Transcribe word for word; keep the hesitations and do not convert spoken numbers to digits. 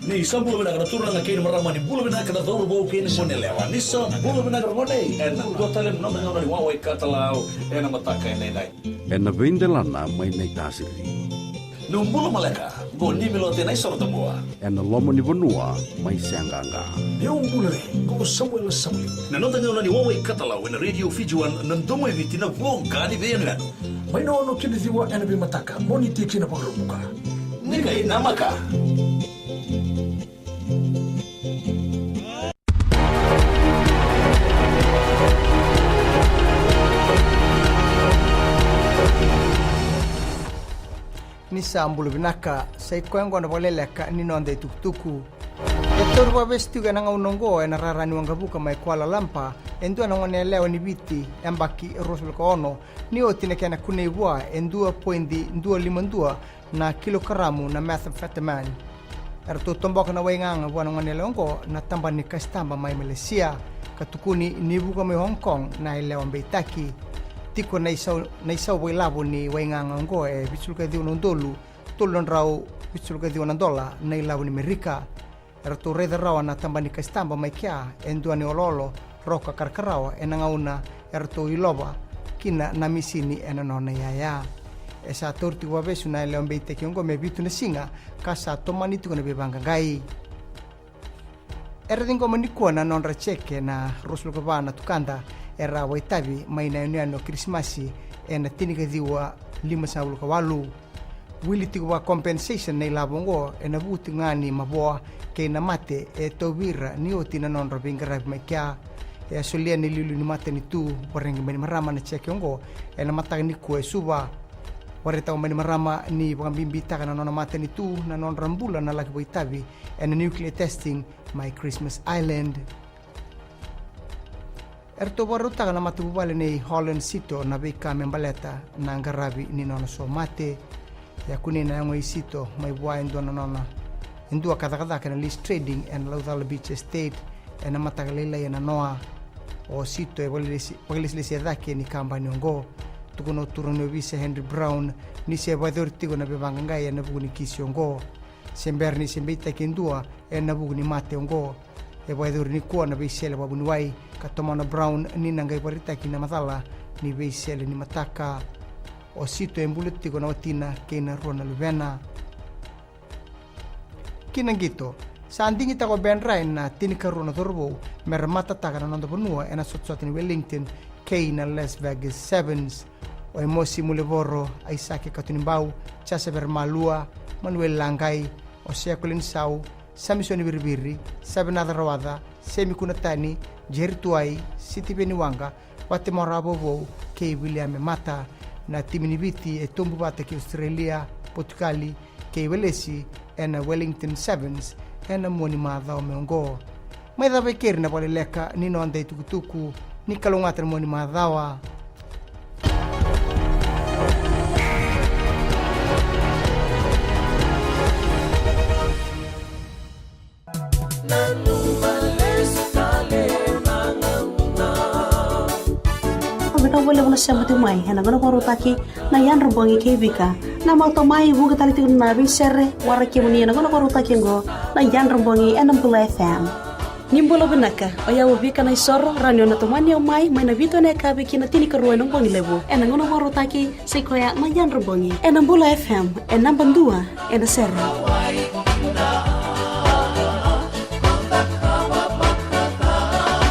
Ni sa bula vinaka na turaga kei na marama, ni bula vinaka na cauravou kei na goneyalewa. Ni sa bula vinaka na gone, ena dua tale na noda gauna ni wawa i katalau ena mataka edaidai. Ena veidelana mai Naitasiri. Niu bula maleka, qo Nimilote Naisorotabua. Ena loma ni vanua mai Seaqaqa. Niu bula re, qo Samuela Sauli. Na noda gauna ni wawa i katalau ena Radio Fiji One, na domo i Viti, na voqa ni veiyanuyanu. Mai na ono ki na ciwa ena veimataka, Moniti ki na Vakaraubuka. Ni qai namaka. Ni sa bula vinaka, sa i koya oqo na vakaleleka ni noda itukutuku. E tauri vakavesu tiko ena gauna oqo ena rara ni waqavuka mai Kuala Lumpur e dua na goneyalewa ni Viti, yabaki ruasagavulu ka ono, ni oti na kena kunei vua e dua poidi dua lima dua na kilokaramu na methamphetamine. Eratou toboka na waigaga vua na goneyalewa oqo na tabana ni kasitaba mai Malaysia, ka tukuni ni vuka mai Hong Kong na yalewa beitaki. Tiko na isau, na isau vakailavo ni waigaga oqo e vitusagavulu ka ciwa na udolu tolu na drau vitusagavulu ka ciwa na dola na ilavo ni Merika. Eratou raica rawa na tabana ni kasitaba mai kea e dua na ioloolo roka karakarawa ena gauna eratou ilova kina na misini ena nona iyaya. E sa tauri tiko vakavesu na yalewa beitaki oqo me vitu na siga, ka sa tomani tiko na veivaqaqai. Era ciqoma nikua na nodra jeke na ruasagavulu ka va na tukada era a vakaitavi mai na yanuyanu o Kirisimasi ena tinikaciwa limasagavulu ka walu. Wili tiko vaka compensation na ilavo oqo ena vuku tiko ga ni mavoa kei na mate e tauvi ira ni oti na nodra veiqaravi mai kea. E a solia na iliuliu ni matanitu Voreqe Bainimarama na jeke oqo ena mataka nikua e Suva. Vakaraitaka o Bainimarama ni vakabibitaka na nona matanitu na nodra bula na laki vakaitavi ena nuclear testing mai Christmas Island. Eratou vakarautaka na matavuvale nei Holland Sito na veika me baleta na qaravi ni nona somate. E a kunei na yago i Sito mai vua e dua na nona, e dua ka cakacaka ena lease trading ena Laucala Beach Estate ena mataka lailai ena noa. O Sito e vakalesi-, vakalesilesi e cake ni kabani oqo. Tukuna o turaga ni ovisa Henry Brown ni se vakayacori tiko na veivaqaqai ena vuku ni kisi oqo. Se bera ni se beitaki e dua ena vuku ni mate oqo. E vakayacori nikua na veisele vakavuniwai, ka tomana o Brown ni na qai vakaraitaki na macala ni veisele ni mataka. O Sito e bula tiko na watina kei na rua na luvena. Ki na qito, sa digitaka o Ben Ryan na tinikarua na cauravou me ra matataka na noda vanua ena sotasota ni Wellington kei na Las Vegas Sevens. O Emosi Mulevoro, Aisake Katunibau, Jasa Veremalua, Manuel Laqai, Osea Kolinisau, Samisoni Viriviri, Savenaca Rawaca, Semi Kunatani, Jeri Tuai, Sitiveni Waqa, Vatemora Vouvou kei Viliame Mata. Na timi ni Viti e tubu vata kei Australia, Potukali, kei Welesi ena Wellington Sevens ena mua ni macawa mai oqo. Mai cava e keri na vakaleleka ni noda itukutuku, ni kalougata na mua ni macawa. Au vinaka vakalevu na sema tiko mai ena gauna vakarautaki na Yadra Bogi kei Vika. Na mautau mai vuqa tale tiko na veisere, waraki kemuni ena gauna vakarautaki oqo na Yadra Bogi ena Bula F M. Ni bula vinaka, o yau o Vika Naisoro, rawa ni o na tomani au mai, mai na vitu ena yakavi ki na tinikarua ena bogi levu. Ena gauna vakarautaki, sa i koya na Yadra Bogi ena Bula F M, e naba dua ena sere.